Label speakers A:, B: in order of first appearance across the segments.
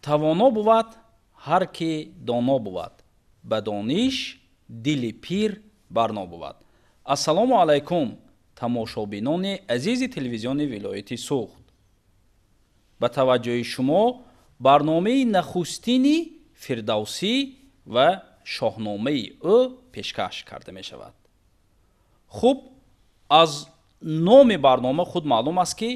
A: Тавоно бувад ҳар ки доно бувад, ба дониш дили пир барно бувад. Ассалому алайкум, тамошобинони азизи телевизиони вилояти Суғд. Ба таваҷҷӯҳи шумо барномаи нахустини Фирдавсӣ ва шоҳномаи ӯ пешкаш карда мешавад. Хуб, аз номи барнома худ маълум аст, ки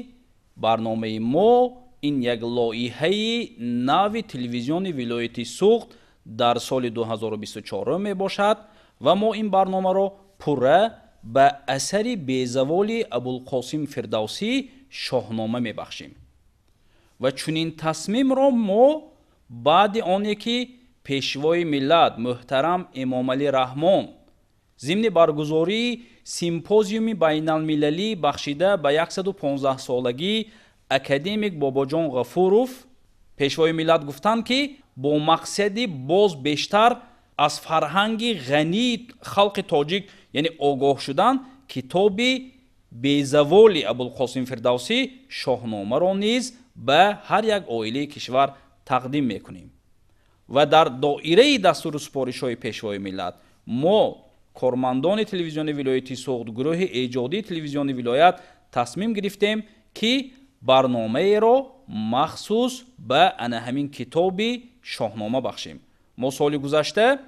A: барномаи мо ин як лоиҳаи нави телевизиони вилояти Суғд дар соли 2024 мебошад ва мо ин барномаро пурра ба асари безаволи Абулқосим Фирдавсӣ «Шоҳнома» мебахшем. Ва чунин тасмимро мо баъди оне ки Пешвои миллат муҳтарам Эмомалӣ Раҳмон зимни баргузории симпозиуми байналмилалӣ, бахшида ба 115-солагии академик Бобоҷон Ғафуров, Пешвои миллат гуфтанд, ки бо мақсади боз бештар аз фарҳанги ғании халқи тоҷик, яъне огоҳ шудан, китоби безаволи Абулқосим Фирдавсӣ «Шоҳномаро» низ ба ҳар як оилаи кишвар тақдим мекунем. Ва дар доираи дастуру супоришҳои Пешвои миллат мо, кормандони телевизиони вилояти Суғд, гурӯҳи эҷодии телевизиони вилоят, тасмим гирифтем, ки барномаеро махсус ба ана ҳамин китоби «Шоҳнома» бахшем. Мо соли гузашта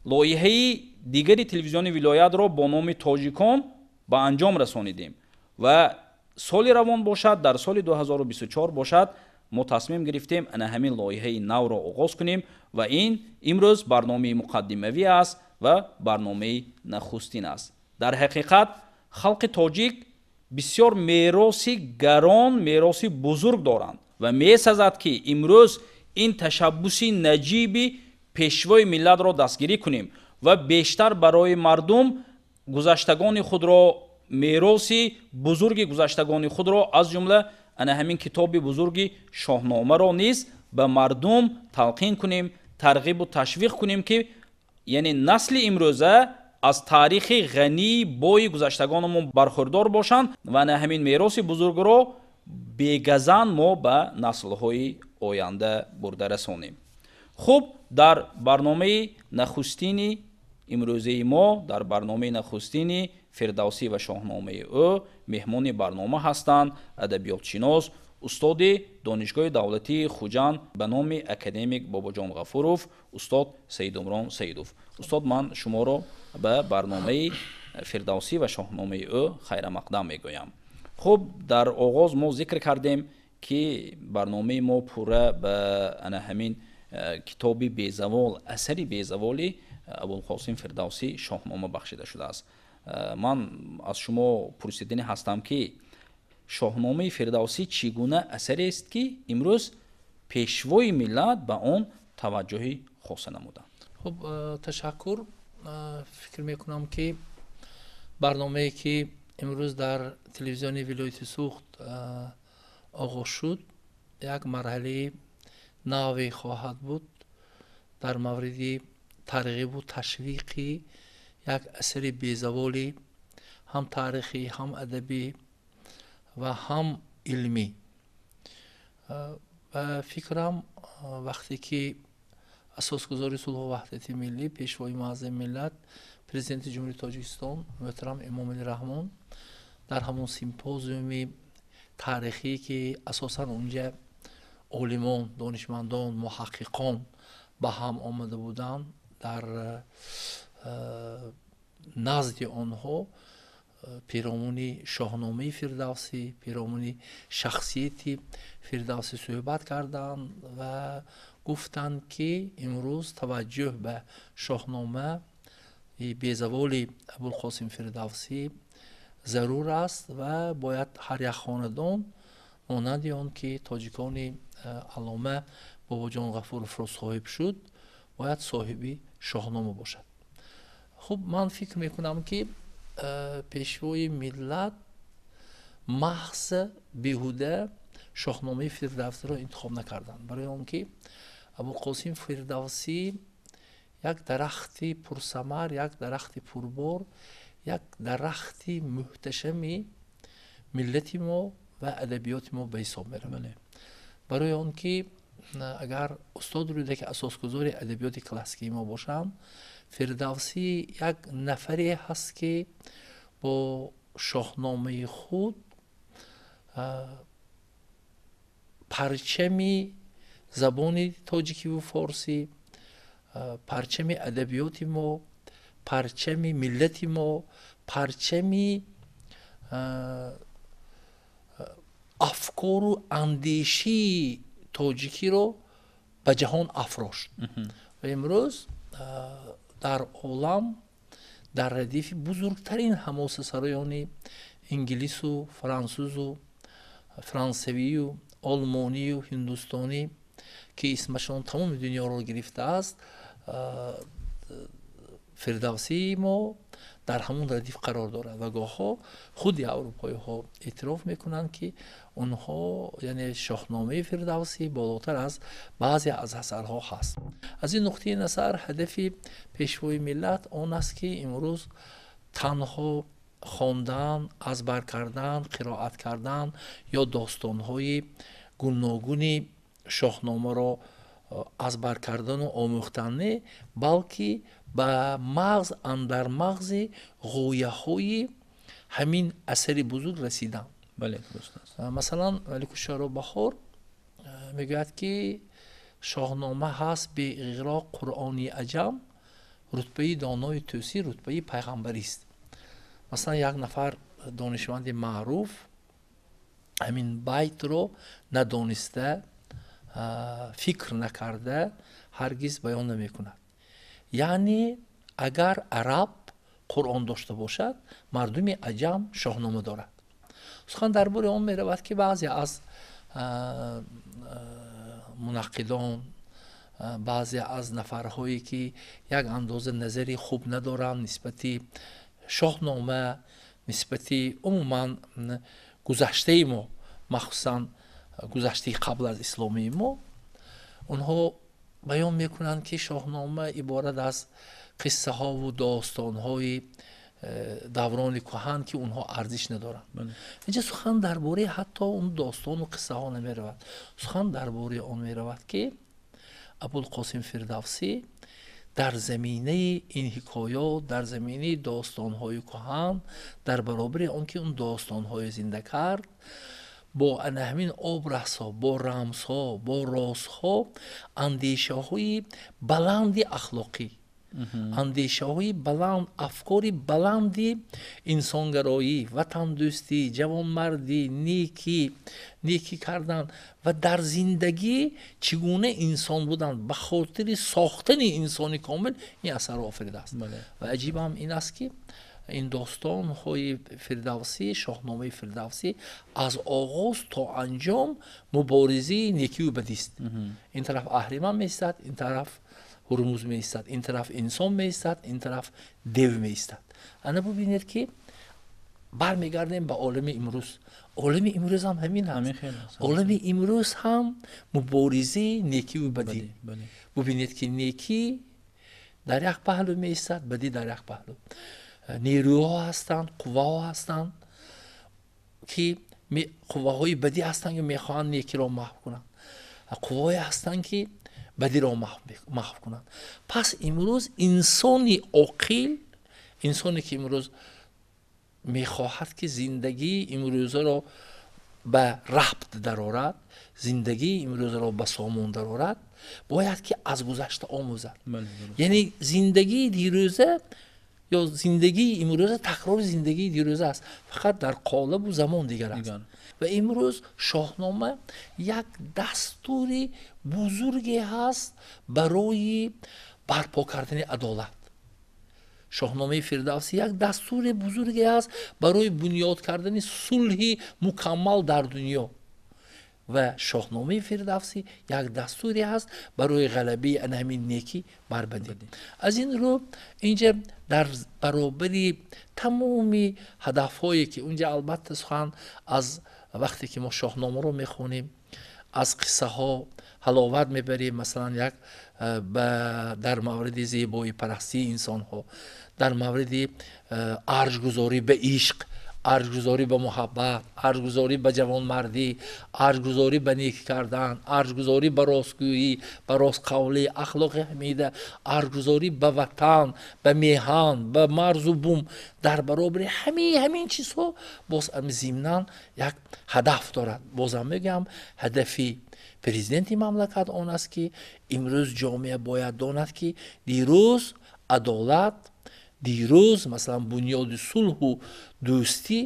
A: лоиҳаи дигари телевизиони вилоятро бо номи «Тоҷикон» ба анҷом расонидем ва соли равон бошад, дар соли 2024 бошад, мо тасмим гирифтем ана ҳамин лоиҳаи навро оғоз кунем ва ин имрӯз барномаи муқаддимавӣ аст ва барномаи нахустин аст. Дар ҳақиқат, халқи тоҷик бисёр мероси гарон, мероси бузург доранд ва месазад, ки имрӯз ин ташаббуси наҷиби Пешвои миллатро дастгирӣ кунем ва бештар барои мардум гузаштагони худро, мероси бузурги гузаштагони худро, аз ҷумла ана ҳамин китоби бузурги «Шоҳномаро» низ ба мардум талқин кунем, тарғибу ташвиқ кунем, ки яъне насли имрӯза аз таърихи ғании бои гузаштагонамон бархурдор бошанд ва ана ҳамин мероси бузургро бегазан мо ба наслҳои оянда бурда расонем. Хуб, дар барномаи нахустини имрӯзаи мо, дар барномаи нахустини Фирдавсӣ ва шоҳномаи ӯ, меҳмони барнома ҳастанд адабиётшинос, устоди Донишгоҳи давлатии Хуҷанд ба номи академик Бобоҷон Ғафуров, устод Саидумрон Саидов. Устод, ман шуморо ба барномаи Фирдавсӣ ва шоҳномаи ӯ хайрамақдам мегӯям. Хуб, дар оғоз мо зикр кардем, ки барномаи мо пурра ба ана ҳамин китоби безавол, асари безаволи Абулқосим Фирдавсӣ «Шоҳнома» бахшида шудааст. Ман аз шумо пурсидани ҳастам, ки «Шоҳномаи» Фирдавсӣ чӣ гуна асарест, ки имрӯз Пешвои миллат ба он таваҷҷӯҳи хоса намуданд?
B: Хуб, ташаккур. Фикр мекунам, ки барномае, ки имрӯз дар телевизиони вилояти Суғд оғоз шуд, як марҳалаи наве хоҳад буд дар мавриди тарғибу ташвиқи як асари безаволи ҳам таърихӣ, ҳам адабӣ ва ҳам илмӣ. Ба фикрам, вақте ки Асосгузори сулҳу ваҳдати миллӣ, Пешвои муаззами миллат, Президенти Ҷумҳурии Тоҷикистон муҳтарам Эмомалӣ Раҳмон дар ҳамон симпозиуми таърихӣ, ки асосан унҷа олимон, донишмандон, муҳаққиқон ба ҳам омада буданд, дар назди онҳо пиромуни «Шоҳномаи» Фирдавсӣ, пиромуни шахсияти Фирдавсӣ суҳбат карданд ва гуфтанд, ки имрӯз таваҷҷӯҳ ба шоҳнома безаволи Абулқосим Фирдавсӣ зарур аст ва бояд ҳар як хонадон, монанди он ки тоҷикони аллома Бобоҷон Ғафуровро соҳиб шуд, бояд соҳиби «Шоҳнома» бошад. Хуб, ман фикр мекунам, ки Пешвои миллат маҳз беҳуда «Шоҳномаи» Фирдавсиро интихоб накарданд, барои он ки Абулқосим Фирдавсӣ як дарахти пурсамар, як дарахти пурбор, як дарахти муҳташами миллати мо ва адабиёти мо ба ҳисоб меравад, барои он ки Агар устод Рӯдакӣ асосгузори адабиёти классикии мо бошанд, Фирдавсӣ як нафаре ҳаст, ки бо шоҳномаи худ парчами забони тоҷикиву форсӣ, парчами адабиёти мо, парчами миллати мо, парчами афкору андешии тоҷикиро ба ҷаҳон афрошт. Ва имрӯз дар олам дар радифи бузургтарин ҳамосасароёни инглису франсузу франсавию олмонию ҳиндустонӣ, ки исмашон тамоми дунёро гирифтааст, Фирдавсии мо дар ҳамон радиф қарор дорад. Ва гоҳҳо худи аврупоиҳо эътироф мекунанд, ки онҳо, яъне шоҳномаи Фирдавсӣ болотар аз баъзе аз асарҳо ҳаст. Аз ин нуқтаи назар ҳадафи пешвои миллат он аст, ки имрӯз танҳо хондан, аз бар кардан, қироат кардан ё достонҳои гуногуни шоҳномаро аз бар кардану омӯхтан не, балки ба мағз андар мағзи ғояҳои ҳамин асари бузург расидан.
A: Бале, дуруст аст.
B: Масалан, Маликушшуаро Баҳор мегӯяд, ки шоҳнома ҳаст беиғроқ Қуръони аҷам, рутбаи донои тӯсӣ рутбаи пайғамбарист. Масалан, як нафар донишманди маъруф ҳамин байтро надониста, фикр накарда ҳаргиз баён намекунад. Яъне агар араб Қуръон дошта бошад, мардуми аҷам шоҳнома дорад. Сухан дар бораи он меравад, ки баъзе аз мунаққидон, баъзе аз нафарҳое, ки як андоза назари хуб надоранд нисбати шоҳнома, нисбати умуман гузаштаи мо, махсусан гузаштаи қабл аз исломии мо, онҳо баён мекунанд, ки шоҳнома иборат аз қиссаҳову достонҳои даврони кӯҳан, ки онҳо арзиш надоранд. Инҷа сухан дар бораи ҳатто он достону қиссаҳо намеравад. Сухан дар бораи он меравад, ки Абулқосим Фирдавсӣ дар заминаи ин ҳикоёт, дар заминаи достонҳои кӯҳан, дар баробари он ки он достонҳои зинда кард, бо ана ҳамин образҳо, бо рамзҳо, бо розҳо андешаҳои баланди ахлоқӣ, андешаҳои баланд, афкори баланди инсонгароӣ, ватандӯстӣ, ҷавонмардӣ, некӣ, некӣ кардан ва дар зиндагӣ чӣ гуна инсон будан ба хотири сохтани инсони комил ин асарро офаридааст. Ва аҷибам ин аст, ки ин достонҳои Фирдавсӣ, шоҳномаи Фирдавсӣ аз оғоз то анҷом муборизаи некию бадист. Ин тараф Аҳриман меистад, ин тараф Ҳурмуз меистад, ин тараф инсон меистад, ин тараф дев меистад. Ана бубинед, ки бармегардем ба олами имрӯз. Олами имрӯз ҳам ҳамин ҳаст. Олами имрӯз ҳам муборизаи некию бадӣ. Бубинед, ки некӣ дар як паҳлӯ меистад, бадӣ дар як паҳлӯ. Нерӯҳо ҳастанд, қувваҳо ҳастанд, ки қувваҳои бадӣ ҳастанд, ки мехоҳанд некиро маҳв кунанд, қувваҳое ҳастанд, ки бадиро маҳв кунанд. Пас имрӯз инсони оқил, инсоне ки имрӯз мехоҳад, ки зиндагии имрӯзаро ба рабт дарорад, зиндагии имрӯзаро ба сомон дарорад, бояд ки аз гузашта омӯзад. Яъне зиндагии дирӯза ё зиндагии имрӯза такрори зиндагии дирӯза аст, фақат дар қолабу замон дигар аст. Ва имрӯз шоҳнома як дастури бузурге ҳаст барои барпо кардани адолат. Шоҳномаи Фирдавсӣ як дастури бузурге ҳаст барои бунёд кардани сулҳи мукаммал дар дунё. Ва шоҳномаи Фирдавсӣ як дастуре ҳаст барои ғалабаи ана ҳамин некӣ бар бадӣ. Аз ин рӯ инҷа дар баробари тамоми ҳадафҳое, ки унҷа албатта сухан аз вақте ки мо шоҳномаро мехонем, аз қиссаҳо ҳаловат мебарем, масалан як дар мавриди зебоипарастии инсонҳо, дар мавриди арҷгузорӣ ба ишқ, Арҷгузорӣ ба муҳаббат, арҷгузорӣ ба ҷавонмардӣ, арҷгузорӣ ба нек кардан, арҷгузорӣ ба ростгӯӣ, ба ростқавлӣ, ахлоқи ҳамида, арҷгузорӣ ба ватан, ба меҳан, ба марзу бум. Дар баробари ҳамин чизҳо боз зимнан як ҳадаф дорад. Бозам мегӯям, ҳадафи президенти мамлакат он аст, ки имрӯз ҷомеа бояд донад, ки дирӯз адолат, дирӯз масалан бунёди сулҳу дӯстӣ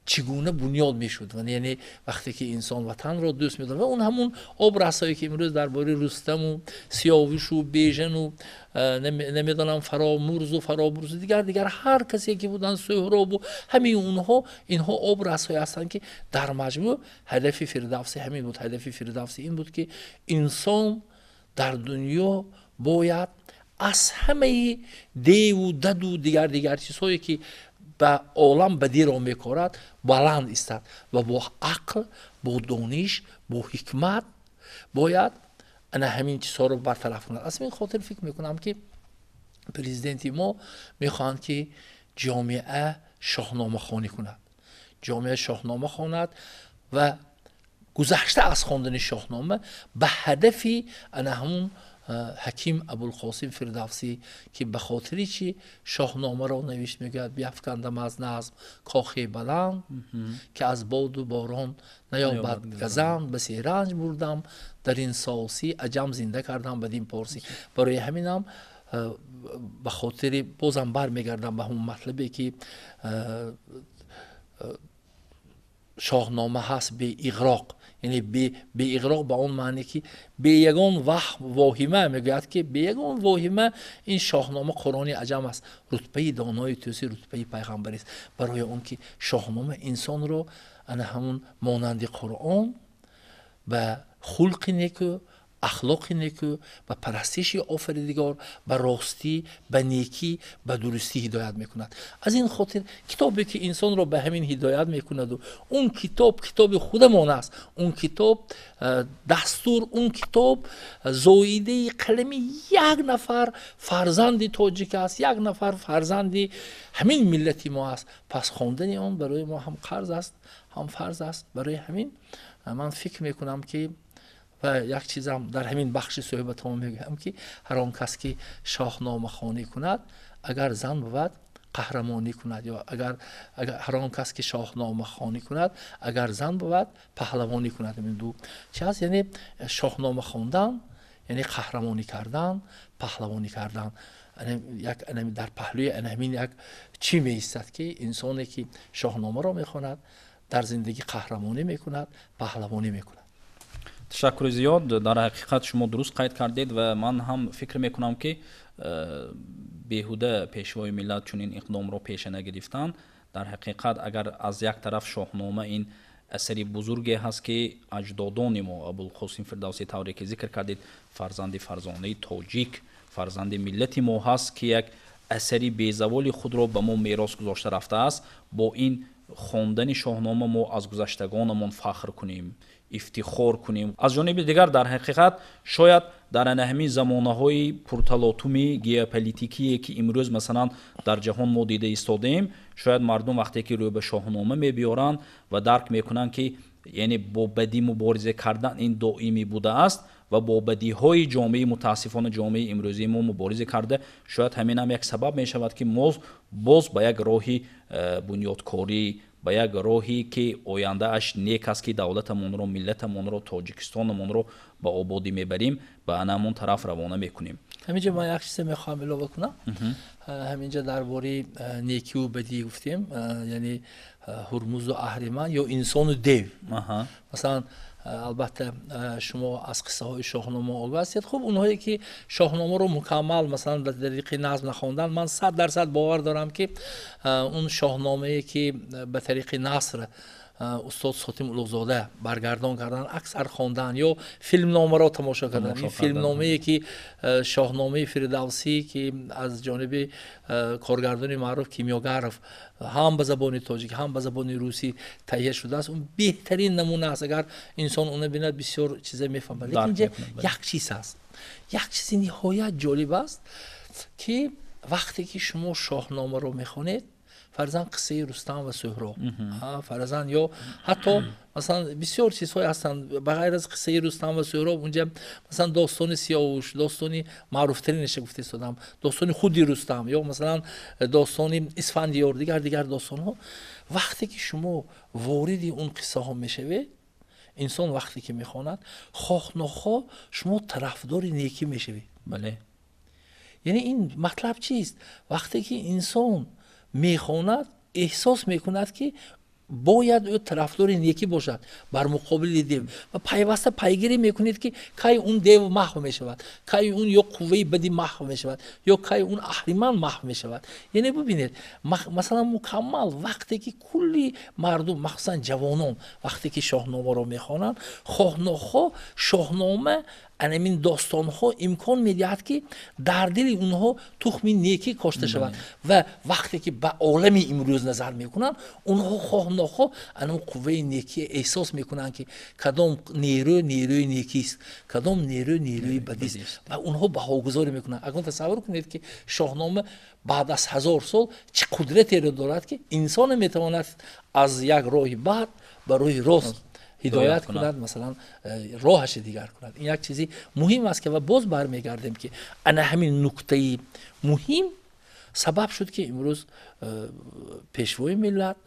B: чӣ гуна бунёд мешуд. Яъне вақте ки инсон ватанро дӯст медорад ва он ҳамун образҳое, ки имрӯз дар бораи Рустаму Сиёвушу Бежану намедонам Фаромурзу Фаробурзу дигар ҳар касе ки буданд, Суҳробу ҳамаи онҳо, инҳо образҳое ҳастанд, ки дар маҷмӯъ ҳадафи Фирдавсӣ ҳамин буд. Ҳадафи Фирдавсӣ ин буд, ки инсон дар дунё бояд аз ҳамаи деву даду дигар чизҳое, ки ба олам бадиро мекорад, баланд истад ва бо ақл, бо дониш, бо ҳикмат бояд ана ҳамин чизҳоро бартараф кунад. Аз ҳамин хотир фикр мекунам, ки президенти мо мехоҳанд, ки ҷомеа шоҳномахонӣ кунад, ҷомеа шоҳнома хонад ва гузашта аз хондани шоҳнома ба ҳадафи ана ҳамун ҳаким Абулқосим Фирдавсӣ, ки ба хотири чи шоҳномаро навишт, мегӯяд: биафкандам аз назм кохи баланд, ки аз боду борон наёбад газанд, басе ранҷ бурдам дар ин сосӣ, аҷам зинда кардам бадин порсӣ. Барои ҳаминам ба хотири бозам бармегардам ба ҳамон матлабе, ки шоҳнома ҳаст беиғроқ, яъне беиғроқ ба он маъне, ки бе ягон воҳима, мегӯяд, ки бе ягон воҳима ин шоҳнома Қуръони аҷам аст, рутбаи донои тӯсӣ, рутбаи пайғамбарист. Барои он ки шоҳнома инсонро ана ҳамун монанди Қуръон ба хулқи неку, ахлоқи неку, ба парастиши офаридигор, ба ростӣ, ба некӣ, ба дурустӣ ҳидоят мекунад. Аз ин хотир китобе, ки инсонро ба ҳамин ҳидоят мекунаду он китоб китоби худамон аст, он китоб дастур, он китоб зоидаи қалами як нафар фарзанди тоҷик аст, як нафар фарзанди ҳамин миллати мо аст. Пас хондани он барои мо ҳам қарз аст, ҳам фарз аст. Барои ҳамин ман фикр мекунам, ки ва як чизам дар ҳамин бахши суҳбатҳо мегӯям, ки ҳар он кас, ки шоҳномахонӣ кунад, агар зан бувад, қаҳрамонӣ кунад, ё агар ҳар он кас, ки шоҳномахонӣ кунад, агар зан бувад, паҳлавонӣ кунад. Ин ду чи аст? Яъне шоҳнома хондан яъне қаҳрамонӣ кардан, паҳлавонӣ кардан. Як дар паҳлӯи ҳамин як чӣ меистад, ки инсоне, ки шоҳномаро мехонад, дар зиндагӣ қаҳрамонӣ мекунад, паҳлавонӣ мекунад.
A: Ташаккури зиёд. Дар ҳақиқат шумо дуруст қайд кардед ва ман ҳам фикр мекунам, ки беҳуда пешвои миллат чунин иқдомро пеша нагирифтанд. Дар ҳақиқат, агар аз як тараф шоҳнома ин асари бузурге ҳаст, ки аҷдодони мо, Абулқосим Фирдавсӣ, тавре ки зикр кардед, фарзанди фарзонаи тоҷик, фарзанди миллати мо ҳаст, ки як асари безаволи худро ба мо мерос гузошта рафтааст, бо ин хондани шоҳнома мо аз гузаштагонамон фахр кунем, ифтихор кунем. Аз ҷониби дигар, дар ҳақиқат, шояд дар ана ҳамин замонаҳои пурталотуми геополитикие, ки имрӯз масалан дар ҷаҳон мо дида истодаем, шояд мардум вақте ки рӯ ба шоҳнома мебиёранд ва дарк мекунанд, ки яъне бо бадӣ мубориза кардан ин доимӣ будааст ва бо бадиҳои ҷомеаи, мутаассифона ҷомеаи имрӯзии мо мубориза карда, шояд ҳаминам як сабаб мешавад, ки мо боз ба як роҳи бунёдкорӣ, ба як роҳе, ки ояндааш нек аст, ки давлатамонро, миллатамонро, Тоҷикистонамонро ба ободӣ мебарем, ба анамон тараф равона мекунем.
B: Ҳаминҷа ман як чизе мехоҳам илова кунам. Ҳаминҷа дар бораи некиву бадӣ гуфтем, яъне Ҳурмузу Аҳриман ё инсону дев. Масалан, албатта, шумо аз қиссаҳои шоҳнома огоҳ ҳастед. Хуб, онҳое, ки шоҳномаро мукаммал, масалан, дар тариқи назм нахондан, ман 100% бовар дорам, ки он шоҳномае, ки ба тариқи наср устод Сотим Улуғзода баргардон кардан, аксар хондан ё филмномаро тамошо кардан. Ин филмномае, ки шоҳномаи Фирдавсӣ, ки аз ҷониби коргардони маъруф Кимёгаров ҳам ба забони тоҷик, ҳам ба забони русӣ таҳия шудааст, он беҳтарин намуна аст. Агар инсон онро бинад, бисёр чиза мефаҳмад. Лекин инҷа як чиз ҳаст, як чизи ниҳоят ҷолиб аст, ки вақте ки шумо шоҳномаро мехонед, Фарзан, қиссаи Рустам ва Суҳроб, фарзан, ё ҳатто, масалан, бисёр чизҳое ҳастанд ба ғайр аз қиссаи Рустам ва Суҳроб. Унҷа, масалан, достони Сиёвуш, достони маъруфтаринаша гуфта истодам, достони худи Рустам ё, масалан, достони Исфандиёр, дигар дигар достонҳо. Вақте ки шумо вориди он қиссаҳо мешавед, инсон вақте ки мехонад, хоҳ нохоҳ шумо тарафдори некӣ мешавед. Яъне ин матлаб чист? Вақте ки инсон мехонад, эҳсос мекунад, ки бояд ӯ тарафдори некӣ бошад бар муқобили дев, ва пайваста пайгирӣ мекунед, ки кай он дев маҳв мешавад, кай он ё қувваи бадӣ маҳв мешавад, ё кай он аҳриман маҳв мешавад. Яъне бубинед, масалан, мукаммал вақте ки кулли мардум, махсусан ҷавонон, вақте ки Шоҳномаро мехонанд, хоҳ нохоҳ Шоҳнома, анамин достонҳо имкон медиҳад, ки дар дили онҳо тухми некӣ кошта шавад, ва вақте ки ба олами имрӯз назар мекунанд, онҳо хоҳ нохоҳ анам қувваи некӣ эҳсос мекунанд, ки кадом нерӯ нерӯи некист, кадом нерӯ нерӯи бадист, ва онҳо баҳогузорӣ мекунанд. Акнун тасаввур кунед, ки Шоҳнома баъд аз 1000 сол чӣ қудратеро дорад, ки инсоне метавонад аз як роҳи бад ба роҳи рост ҳидоят кунад, масалан, роҳаше дигар кунад. Ин як чизи муҳим аст, ки ва боз бармегардем, ки ана ҳамин нуктаи муҳим сабаб шуд, ки имрӯз Пешвои миллат,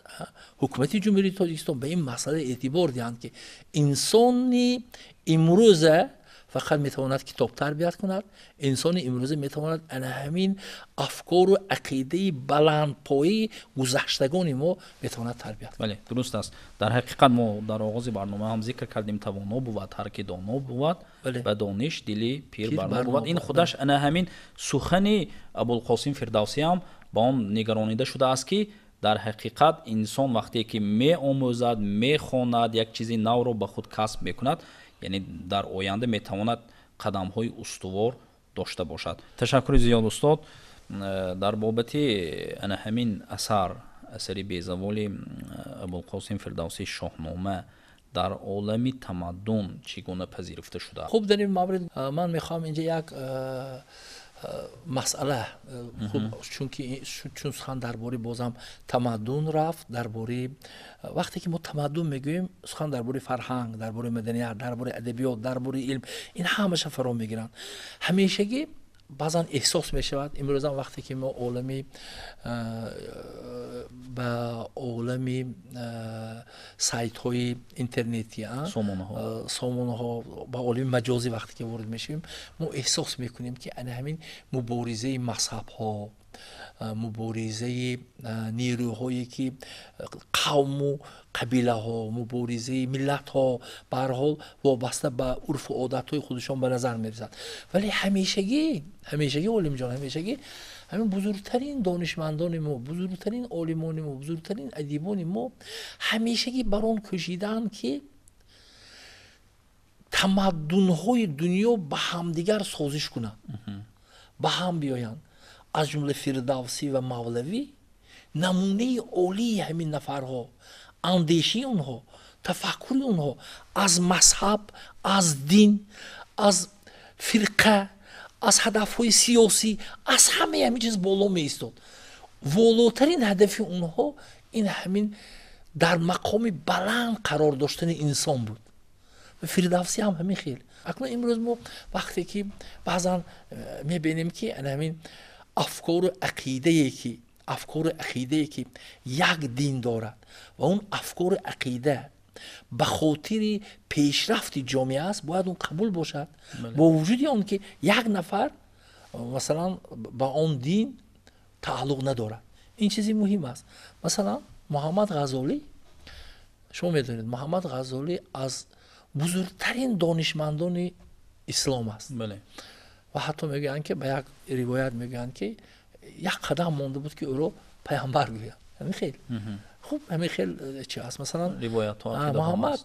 B: Ҳукумати Ҷумҳурии Тоҷикистон ба ин масъала эътибор диҳанд, ки инсони имрӯза фақат метавонад китоб тарбият кунад, инсони имрӯза метавонад ана ҳамин афкору ақидаи баландпоии гузаштагони мо метавонад тарбият кунад.
A: Бале, дуруст аст. Дар ҳақиқат, мо дар оғози барнома ҳам зикр кардем: тавоно бувад ҳар ки доно бувад, ба дониш дили пир барно бувад. Ин худаш ана ҳамин сухани Абулқосим Фирдавсӣ ҳам ба он нигаронида шудааст, ки дар ҳақиқат инсон вақте ки меомӯзад, мехонад, як чизи навро ба худ касб мекунад, яъне дар оянда метавонад қадамҳои устувор дошта бошад. Ташаккури зиёд, устод. Дар бобати ана ҳамин асар, асари безаволи Абулқосим Фирдавсӣ, Шоҳнома, дар олами тамаддун чӣ гуна пазируфта шудааст?
B: Хуб, дар ин маврид ман мехоҳам инҷа як масъала, хуб, чунки чун сухан дар бораи бозам тамаддун рафт, дар бораи вақте ки мо тамаддун мегӯем, сухан дар бораи фарҳанг, дар бораи маданият, дар бораи адабиёт, дар бораи илм, ин ҳамаша фаро мегиранд. Ҳамешагӣ баъзан эҳсос мешавад, имрӯзам вақте ки мо олами ба олами сайтҳои интернетӣ, сомонаҳо, ба олами маҷозӣ вақте ки ворид мешавем, мо эҳсос мекунем, ки ана ҳамин муборизаи мазҳабҳо, муборизаи нерӯҳое ки қавму қабилаҳо, муборизаи миллатҳо, ба ҳар ҳол вобаста ба урфу одатҳои худашон ба назар мерасад. Вале ҳамешагӣ, ҳамешагӣ, Олимҷон, ҳамешагӣ ҳамин бузургтарин донишмандони мо, бузургтарин олимони мо, бузургтарин адибони мо ҳамешагӣ бар он кӯшидаанд, ки тамаддунҳои дунё ба ҳамдигар созиш кунанд, ба ҳам биёянд. Аз ҷумла Фирдавсӣ ва Мавлавӣ намунаи олии ҳамин нафарҳо. Андешии онҳо, тафаккури онҳо аз мазҳаб, аз дин, аз фирқа, аз ҳадафҳои сиёсӣ, аз ҳамаи ҳамин чиз боло меистод. Волотарин ҳадафи онҳо ин ҳамин дар мақоми баланд қарор доштани инсон буд. Фирдавсӣ ҳам ҳамин хел. Акнун имрӯз мо вақте ки баъзан мебинем, ки ана ҳамин афкору ақидае ки як дин дорад ва он афкору ақида ба хотири пешрафти ҷомеа аст, бояд он қабул бошад, бо вуҷуди он ки як нафар, масалан, ба он дин тааллуқ надорад. Ин чизи муҳим аст. Масалан, Муҳаммад Ғазолӣ, шумо медонед, Муҳаммад Ғазолӣ аз бузургтарин донишмандони ислом аст ва ҳатто мегӯянд, ки ба як ривоят мегӯянд, ки як қадам монда буд, ки ӯро паямбар гӯянд. Ҳамин хел, хуб, ҳамин хел чи аст, масалан, Муҳаммад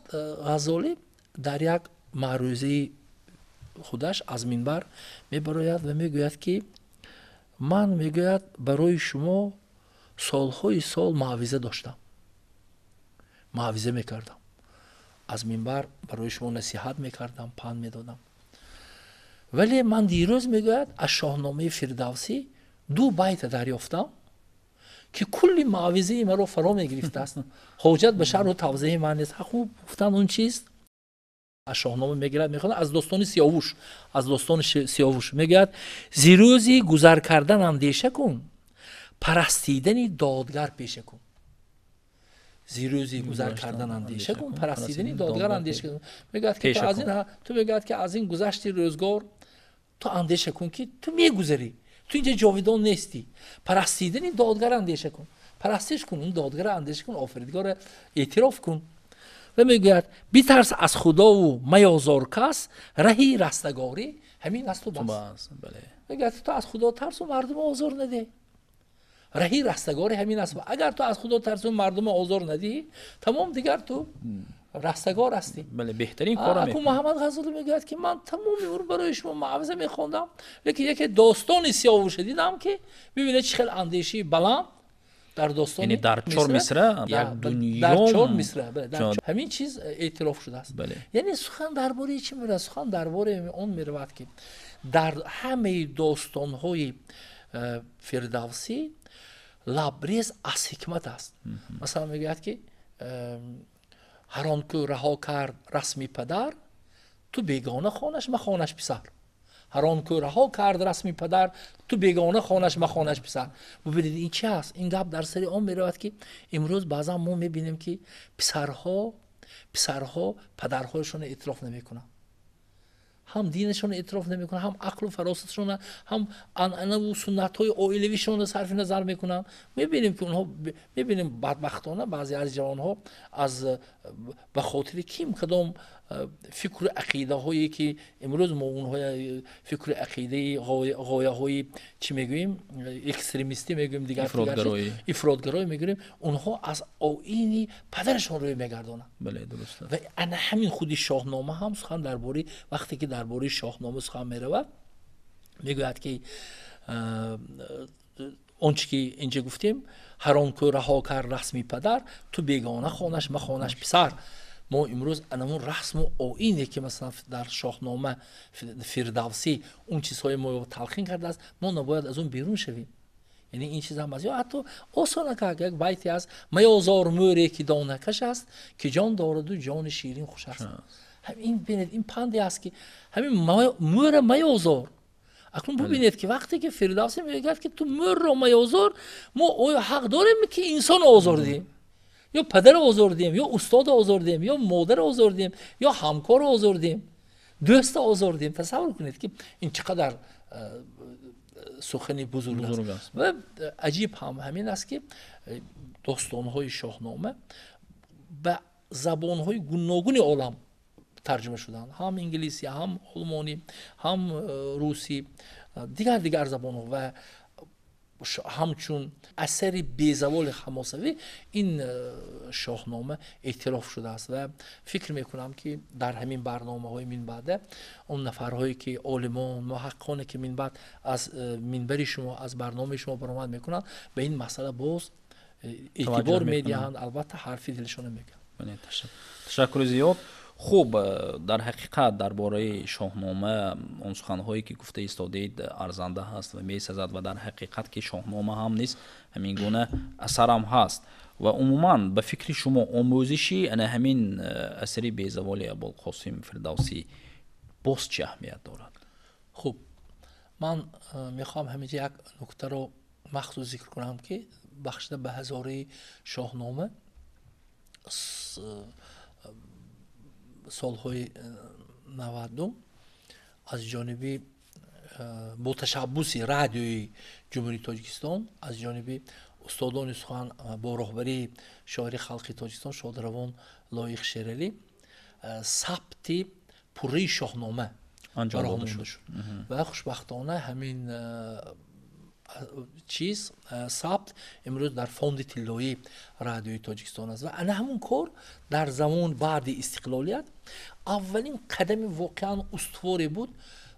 B: Ғазолӣ дар як маърӯзаи худаш аз минбар мебарояд ва мегӯяд, ки ман, мегӯяд, барои шумо солҳои сол маъвиза доштам, маъвиза мекардам, аз минбар барои шумо насиҳат мекардам, панд медодам, вале ман дирӯз, мегӯяд, аз Шоҳномаи Фирдавсӣ ду байта дарёфтам. Ки кулли маъвизаи маро фаро мегирифтааст, ҳоҷат ба шарҳу тавзеҳи ман нест. Хуб, гуфтан он чист? Аз Шоҳнома мегирад, мехонад, аз достони Сиёвуш, аз достони Сиёвуш мегӯяд: зи рӯзи гузар кардан андеша кун, парастидани додгар пеша кун. Зи рӯзи гузар кардан андеша кун, парастидани додгар андеша кун. Мегӯяд ки аз ин, ту мегӯяд ки аз ин гузашти рӯзгор ту андеша кун, ки ту мегузарӣ, ту инҷа ҷовидон нестӣ. Парастидани додгар андеша кун, парастиш кун, он додгара андеша кун, офаридгора эътироф кун. Ва мегӯяд: битарс аз худову маёзор кас, раҳи растагорӣ ҳамин асту бас. Мегӯяд, ту аз худо тарсу мардумо озор надеҳ, раҳи растагорӣ ҳамин аст. Агар ту аз худо тарсу мардумо озор надиҳӣ, тамом, дигар ту растагор ҳастӣ.
A: Бале, беҳтарин кор.
B: Аку Муҳаммад Ғаззолӣ мегӯяд, ки ман тамоми умр барои шумо маъвиза мехондам, лекин яке достони Сиёвуша дидам, ки бибинед, чӣ хел андешаи баланд дар достони
A: яъне дар чор мисра як дунё,
B: дар чор мисра ҳамин чиз эътироф шудааст. Яъне сухан дар бораи чӣ меравад? Сухан дар бораи он меравад, ки дар ҳамаи достонҳои Фирдавсӣ лабрез аз ҳикмат аст. Масалан, мегӯяд, ки ҳар он ку раҳо кард расми падар, ту бегона хонаш, махонаш писар. Ҳар он ку раҳо кард расми падар, ту бегона хонаш, махонаш писар. Бубинед, ин чи аст? Ин гап дар сари он меравад, ки имрӯз баъзан мо мебинем, ки писарҳо падарҳояшонро эътироф намекунанд, ҳам динашонро эътироф намекунанд, ҳам ақлу фаросатшонро, ҳам анъанаву суннатҳои оилавишонро сарфи назар мекунанд. Мебинем, ки онҳо, мебинем, бадбахтона баъзе аз ҷавонҳо аз ба хотири ким кадом фикру ақидаҳое, ки имрӯз мо онҳо фикру ақидаи ғояҳои чӣ мегӯем, экстремистӣ мегӯем, дигар ифротгароӣ мегӯем, онҳо аз оини падарашон рӯй мегардонанд. Ва ана ҳамин худи Шоҳнома ҳам сухан дар бораи, вақте ки дар бораи Шоҳнома сухан меравад, мегӯяд, ки он чӣ ки инҷа гуфтем: ҳар он ку раҳо кард расми падар, ту бегона хонаш, махонаш писар. Мо имрӯз анамун расму оине, ки масалан дар Шоҳнома Фирдавсӣ он чизҳои мо талқин кардааст, мо набояд аз он берун шавем. Яъне ин чиз ҳам аст. Ё ҳатто осона как як байте аст: маёзор мӯре, ки донакаш аст, ки ҷон дораду ҷони ширин хуш аст. Ин бинед, ин панде аст, ки ҳамин мӯра маёзор. Акнун бубинед, ки вақте ки Фирдавсӣ мегӯяд, ки ту мӯрро маёзор, мо оё ҳақ дорем, ки инсонро озор диҳем, ё падарро озор диҳем, ё устодро озор диҳем, ё модарро озор диҳем, ё ҳамкорро озор диҳем, дӯстро озор диҳем? Тасаввур кунед, ки ин чӣ қадар сухани бузург аст. Ва аҷиб ҳам ҳамин аст, ки достонҳои Шоҳнома ба забонҳои гуногуни олам тарҷума шуданд, ҳам инглисӣ, ҳам олмонӣ, ҳам русӣ, дигар дигар забонҳо, ва ҳамчун асари безаволи ҳамосавӣ ин Шоҳнома эътироф шудааст. Ва фикр мекунам, ки дар ҳамин барномаҳои минбаъда он нафарҳое, ки олимон, муҳаққиқоне, ки минбаъд аз минбари шумо, аз барномаи шумо баромад мекунанд, ба ин масъала боз эътибор медиҳанд, албатта ҳарфи дилшонро мегӯянд.
A: Ташаккури зиёд. Хуб, дар ҳақиқат дар бораи Шоҳнома он суханҳое, ки гуфта истодаед, арзанда ҳаст ва месазад, ва дар ҳақиқат ки Шоҳнома ҳам низ ҳамин гуна асарам ҳаст. Ва умуман, ба фикри шумо, омӯзиши ана ҳамин асари безаволи Абулқосим Фирдавсӣ боз чӣ аҳамият дорад?
B: Хуб, ман мехоҳам ҳаминҷа як нуктаро махсус зикр кунам, ки бахшида ба ҳазораи Шоҳнома солҳои 90-ум аз ҷониби бо ташаббуси Радиои Ҷумҳурии Тоҷикистон, аз ҷониби устодони сухан бо роҳбарии шоири халқи Тоҷикистон шодравон Лоиқ Шералӣ сабти пурраи Шоҳнома
A: анҷом
B: бароҳ
A: дода
B: монда
A: шуд.
B: шуд. Ва хушбахтона ҳамин чиз, сабт имрӯз дар фонди тиллоии Радиои Тоҷикистон аст. Ва ана ҳамун кор дар замон баъди истиқлолият аввалин қадами воқеан устуворе буд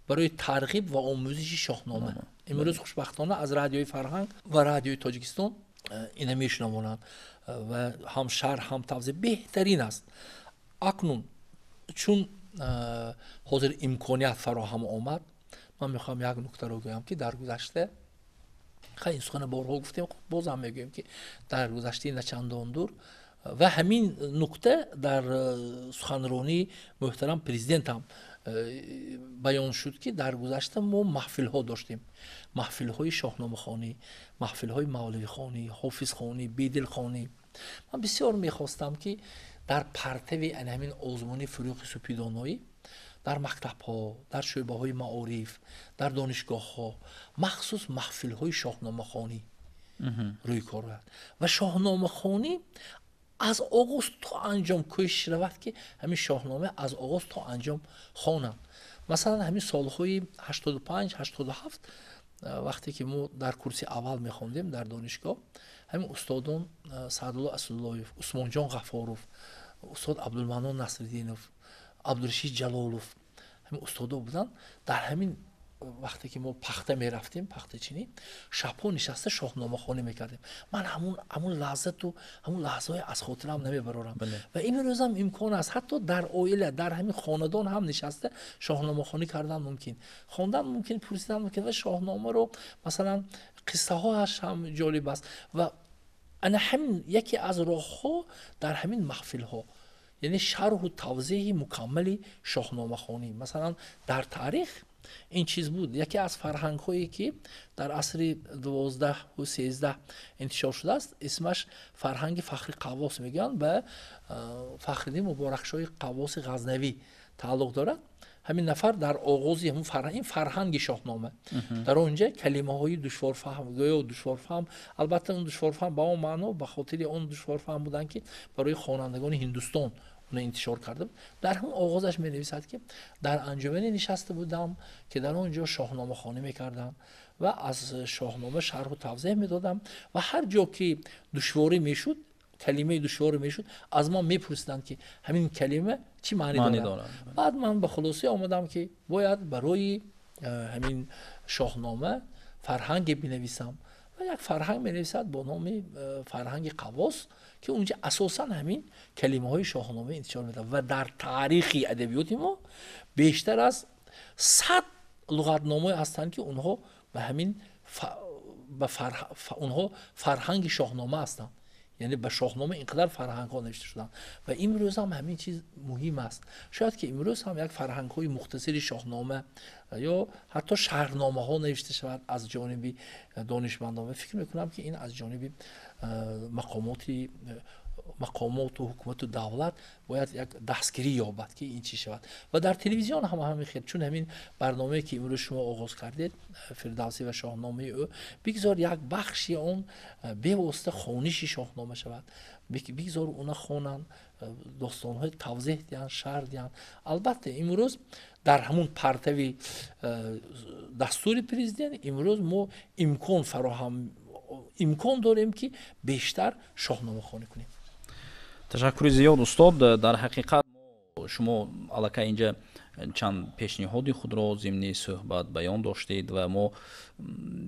B: барои тарғиб ва омӯзиши Шоҳнома. Имрӯз хушбахтона аз Радиои Фарҳанг ва Радиои Тоҷикистон ина мешунавонанд ва ҳам шарҳ, ҳам тавзеҳ беҳтарин аст. Акнун чун ҳозир имконият фароҳам омад, ман мехоҳам як нуктаро гӯям, ки дар гузашта Ин сухана борҳо гуфтем, боз ҳам мегӯем, ки дар гузаштаи начандон дур ва ҳамин нукта дар суханронии муҳтарам президент ҳам баён шуд, ки дар гузашта мо маҳфилҳо доштем, маҳфилҳои шоҳномахонӣ, маҳфилҳои мавлавихонӣ, ҳофизхонӣ, бедилхонӣ. Ман бисёр мехостам, ки дар партави ана ҳамин озмуни Фурӯғи субҳидоноӣ дар мактабҳо, дар шӯъбаҳои маориф, дар донишгоҳҳо махсус маҳфилҳои шоҳномахонӣ рӯй кор ояд ва шоҳномахонӣ аз оғоз то анҷом кӯшиш равад, ки ҳамин шоҳнома аз оғоз то анҷом хонанд. Масалан, ҳамин солҳои 85, 87, вақте ки мо дар курси аввал мехондем дар донишгоҳ, ҳамин устодон Саъдулло Асудуллоев, Усмонҷон Ғафоров, устод Абдулманон Насриддинов, Абдурашид Ҷалолов, ҳамин устодо буданд. Дар ҳамин вақте ки мо пахта мерафтем, пахтачинӣ, шабҳо нишаста шоҳномахонӣ мекардем. Ман ҳамун лаззату ҳамун лаҳзаҳое аз хотирам намебарорам. Ва имрӯзам имкон аст, ҳатто дар оила, дар ҳамин хонадон ҳам нишаста шоҳномахонӣ кардан мумкин, хондан мумкин, пурсидан мумкин. Ва шоҳномаро, масалан, қиссаҳоаш ҳам ҷолиб аст. Ва ана ҳамин яке аз роҳҳо дар ҳамин маҳфилҳо, яъне шарҳу тавзеҳи мукаммали шоҳномахонӣ. Масалан, дар таърих ин чиз буд. Яке аз фарҳангҳое, ки дар асри 12-13 интишор шудааст, исмаш фарҳанги Фахри Қаввос мегӯянд, ба Фахриддин Муборакшоҳи Қаввоси Ғазнавӣ тааллуқ дорад. Ҳамин нафар дар оғози ҳамун фарҳанг, ин фарҳанги шоҳнома, дар он ҷа калимаҳои душворфаҳм, гӯё душворфаҳм, албатта он душворфаҳм ба он маъно, ба хотири он душворфаҳм буданд, ки барои хонандагони Ҳиндустон уна интишор карда буд. Дар ҳамон оғозаш менависад, ки дар анҷумане нишаста будам, ки дар он ҷо шоҳномахонӣ мекардам ва аз шоҳнома шарҳу тавзеҳ медодам ва ҳар ҷо ки душворӣ мешуд, калимаи душворӣ мешуд, аз ман мепурсиданд, ки ҳамин калима чӣ маънӣ дорад. Баъд ман ба хулоса омадам, ки бояд барои ҳамин шоҳнома фарҳанге бинависам. Ва як фарҳанг менависад бо номи фарҳанги Қаввос, ки унҷа асосан ҳамин калимаҳои шоҳнома интишор медиҳад. Ва дар таърихи адабиёти мо бештар аз 100 луғатномае ҳастанд, ки онҳо ба ҳамин онҳо фарҳанги шоҳнома ҳастанд. Яъне ба шоҳнома инқадар фарҳангҳо навишта шуданд. Ва имрӯз ҳам ҳамин чиз муҳим аст. Шояд ки имрӯз ҳам як фарҳангҳои мухтасири шоҳнома ё ҳатто шаҳрномаҳо навишта шавад аз ҷониби донишмандон. Ва фикр мекунам, ки ин аз ҷониби мақомоту ҳукумату давлат бояд як дастгирӣ ёбад, ки ин чӣ шавад. Ва дар телевизион ҳам ҳамин хел, чун ҳамин барномае, ки имрӯз шумо оғоз кардед, Фирдавсӣ ва шоҳномаи ӯ, бигзор як бахши он бевосита хониши шоҳнома шавад, бигзор уна хонанд, достонҳои тавзеҳ диҳанд, шарҳ диҳанд. Албатта, имрӯз дар ҳамун партави дастури президент имрӯз мо имкон фароҳам, имкон дорем, ки бештар шоҳномахонӣ кунем.
A: Ташаккури зиёд, устод. Дар ҳақиқат, шумо аллакай инҷа чанд пешниҳоди худро зимни суҳбат баён доштед ва мо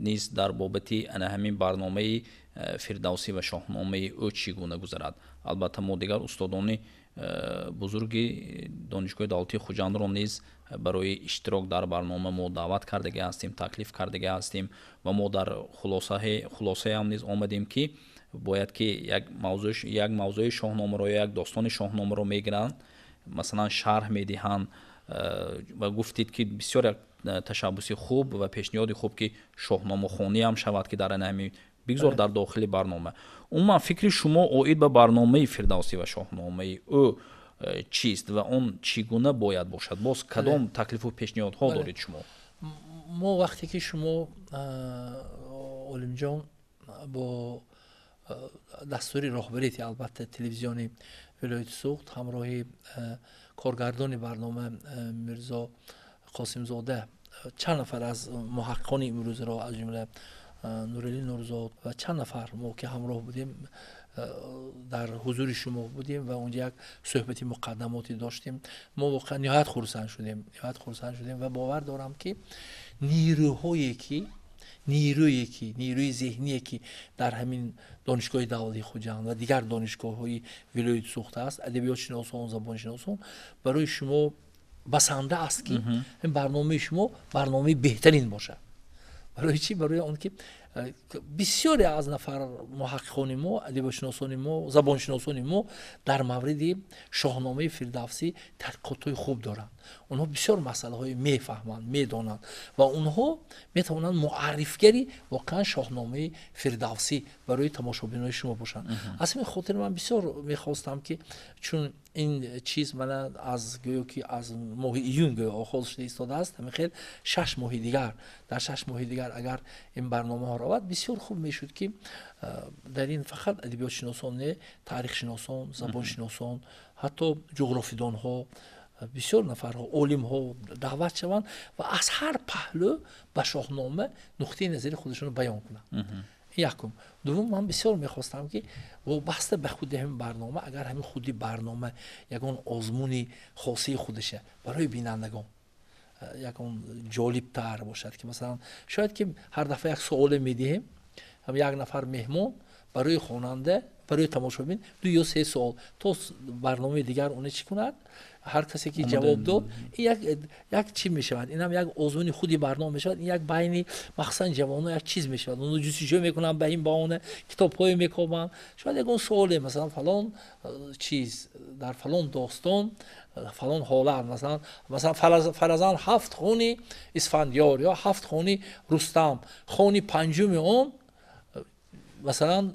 A: низ дар бобати ана ҳамин барномаи Фирдавсӣ ва шоҳномаи ӯ чӣ гуна гузарад, албатта, мо дигар устодони бузурги Донишгоҳи давлатии Хуҷандро низ барои иштирок дар барнома мо даъват кардагӣ ҳастем, таклиф кардагӣ ҳастем. Ва мо дар хулосаам низ омадем, ки бояд ки як мавзӯи шоҳномаро ё як достони шоҳномаро мегиранд, масалан, шарҳ медиҳанд. Ва гуфтед, ки бисёр як ташаббуси хуб ва пешниҳоди хуб, ки шоҳномахониам шавад, ки дар ҳамин бигзор дар дохили барнома. Умуман, фикри шумо оид ба барномаи Фирдавсӣ ва шоҳномаи ӯ чист ва он чӣ гуна бояд бошад? Боз кадом таклифу пешниҳодҳо доред шумо?
B: Мо вақте ки шумо, Олимҷон, бо дастури роҳбарияти, албатта, телевизиони вилояти Суғд ҳамроҳи коргардони барнома Мирзо Қосимзода, чанд нафар аз муҳаққиқони имрӯзро, аз ҷумла Нуралӣ Нурзод ва чанд нафар мо ки ҳамроҳ будем, дар ҳузури шумо будем ва онҷа як суҳбати муқаддамотӣ доштем, мо воқеан ниҳоят хурсанд шудем, ниҳоят хурсанд шудем. Ва бовар дорам, ки нерӯҳое ки нерӯе ки нерӯи зеҳние, ки дар ҳамин Донишгоҳи давлатии Хуҷанд ва дигар донишгоҳҳои вилояти Суғд аст, адабиётшиносон, забоншиносон, барои шумо басанда аст, ки ин барномаи шумо барномаи беҳтарин бошад. Барои чӣ? Барои он ки Бисёре аз нафар муҳаққиқони мо, адибошиносони мо, забоншиносони мо дар мавриди Шоҳномаи Фирдавсӣ таҳқиқотҳои хуб доранд. Онҳо бисёр масъалаҳое мефаҳманд, медонанд ва онҳо метавонанд муаррифгари воқеан Шоҳномаи Фирдавсӣ барои тамошобинони шумо бошанд. Аз ҳамин хотир ман бисёр мехостам, ки чун ин чиз мана аз гӯё ки аз моҳи июн гӯё оғоз шуда истодааст, ҳамин хел 6 моҳи дигар, дар 6 моҳи дигар агар ин барномаҳо равад, бисёр хуб мешуд, ки дар ин фақат адабиётшиносон не, таърихшиносон, забоншиносон, ҳатто ҷуғрофидонҳо, бисёр нафарҳо, олимҳо даъват шаванд ва аз ҳар паҳлӯ ба Шоҳнома нуқтаи назари худашонро баён кунанд. Якум. Дуввум, ман бисёр мехостам, ки вобаста ба худи ҳамин барнома, агар ҳамин худи барнома ягон озмуни хосаи худаша барои бинандагон ягон ҷолибтар бошад, ки масалан шояд ки ҳар дафъа як суоле медиҳем, як нафар меҳмон барои хонанда, барои тамошобин ду ё се суол то барномаи дигар оне чӣ кунад, ҳар касе ки ҷавоб дод, як чӣ мешавад, инам як озмуни худи барнома мешавад. Ин як байни махсусан ҷавонон як чиз мешавад, онҳо ҷустуҷӯ мекунанд, ба ин баҳона китобҳое мекобанд. Шояд ягон суоле, масалан, фалон чиз дар фалон достон, фалон ҳолат, масалан, фаразан, ҳафт хони Исфандиёр ё ҳафт хони Рустам, хони панҷуми он масалан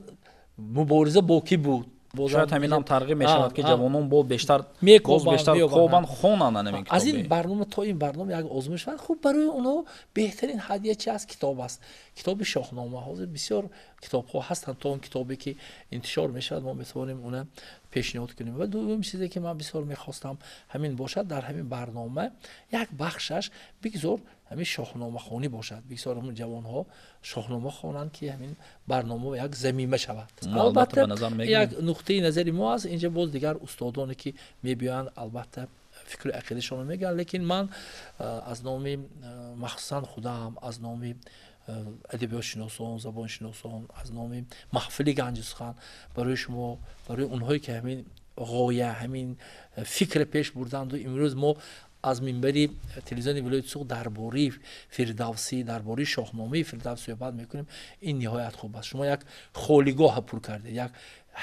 B: мубориза бо кӣ буд.
A: Шояд ҳаминам тарғиб мешавад, ки ҷавонон бо бештар, боз бештар кобанд, хонанд ҳамин.
B: Аз ин барнома то ин барнома як озмун шавад. Хуб, барои онҳо беҳтарин ҳадия чи аст? Китоб аст, китоби Шоҳнома. Ҳозир бисёр китобҳо ҳастанд, то он китобе ки интишор мешавад, мо метавонем она пешниҳод кунем. Ва дуввум чизе ки ман бисёр мехостам ҳамин бошад, дар ҳамин барнома як бахшаш бигзор ҳамин шоҳномахонӣ бошад, бигзор ҳамин ҷавонҳо шоҳнома хонанд, ки ҳамин барнома як замима шавад. Албатта, як нуқтаи назари мо аст. Инҷа боз дигар устодоне ки мебиёянд, албатта, фикру ақидашонро мегӯянд, лекин ман аз номи махсусан худам, аз номи адабиётшиносон, забоншиносон, аз номи маҳфили Ганҷи сухан барои шумо, барои онҳое ки ҳамин ғоя, ҳамин фикре пеш бурданду имрӯз мо аз минбари телевизиони вилояти Суғд дар бораи Фирдавсӣ, дар бораи Шоҳномаи Фирдавсӣ суҳбат мекунем, ин ниҳоят хуб аст. Шумо як холигоҳа пур кардед. Як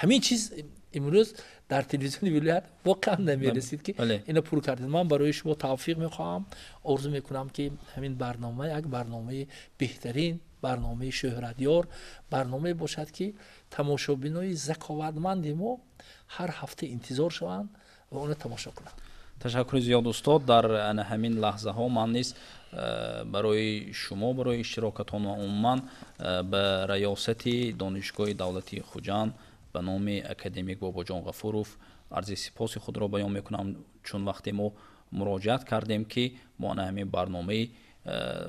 B: ҳамин чиз имрӯз дар телевизиони вилоят воқеан намерасид, ки ина пур кардед. Ман барои шумо тавфиқ мехоҳам, орзу мекунам, ки ҳамин барнома як барномаи беҳтарин, барномаи шӯҳратёр, барномае бошад, ки тамошобинои заковатманди мо ҳар ҳафта интизор шаванд ва онро тамошо кунанд.
A: Ташаккури зиёд, устод. Дар ана ҳамин лаҳзаҳо ман низ барои шумо, барои иштирокатон ва умуман ба раёсати Донишгоҳи давлатии Хуҷанд ба номи академик Бобоҷон Ғафуров арзи сипоси худро баён мекунам, чун вақте мо муроҷиат кардем, ки мо ана ҳамин барномаи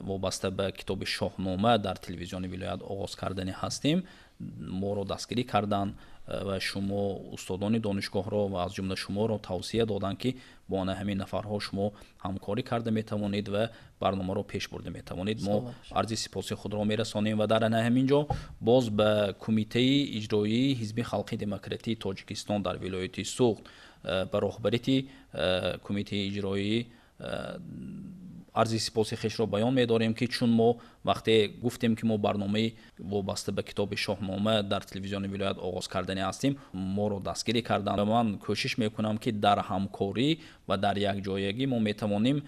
A: вобаста ба китоби Шоҳнома дар телевизиони вилоят оғоз кардани ҳастем, моро дастгирӣ карданд ва шумо устодони донишгоҳро ва аз ҷумла шуморо тавсия доданд, ки бо ана ҳамин нафарҳо шумо ҳамкорӣ карда метавонед ва барномаро пеш бурда метавонед. Мо арзи сипоси худро мерасонем ва дар ана ҳамин ҷо боз ба Кумитаи иҷроии Ҳизби халқи демократии Тоҷикистон дар вилояти Суғд, ба роҳбарити кумитаи иҷроӣ арзи сипоси хешро баён медорем, ки чун мо вақте гуфтем, ки мо барномаи вобаста ба китоби Шоҳнома дар телевизиони вилоят оғоз кардани ҳастем, моро дастгирӣ карданд. Ва ман кӯшиш мекунам, ки дар ҳамкорӣ ва дар якҷоягӣ мо метавонем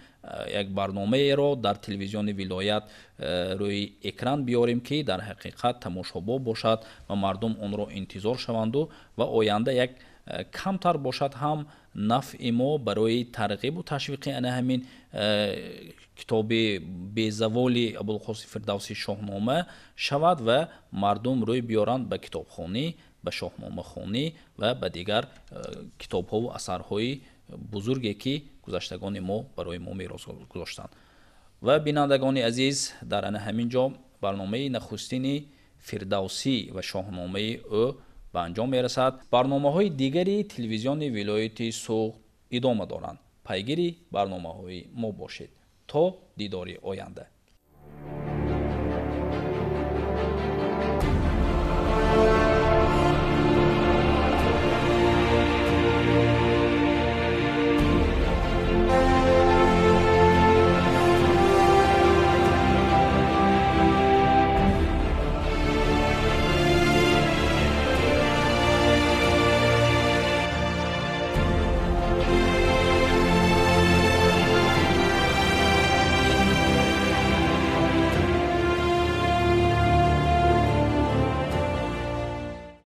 A: як барномаеро дар телевизиони вилоят рӯи экран биёрем, ки дар ҳақиқат тамошобоб бошад ва мардум онро интизор шаванду ва оянда як камтар бошад ҳам нафъи мо барои тарғибу ташвиқи ана ҳамин китоби безаволи Абулқосим Фирдавсӣ, Шоҳнома шавад ва мардум рӯй биёранд ба китобхонӣ, ба шоҳномахонӣ ва ба дигар китобҳову асарҳои бузурге, ки гузаштагони мо барои мо мерос гузоштанд. Ва бинандагони азиз, дар ана ҳамин ҷо барномаи нахустини Фирдавсӣ ва шоҳномаи ӯ ба анҷом мерасад. Барномаҳои дигари телевизиони вилояти Суғд идома доранд. Пайгири барномаҳои мо бошед. То дидори оянда.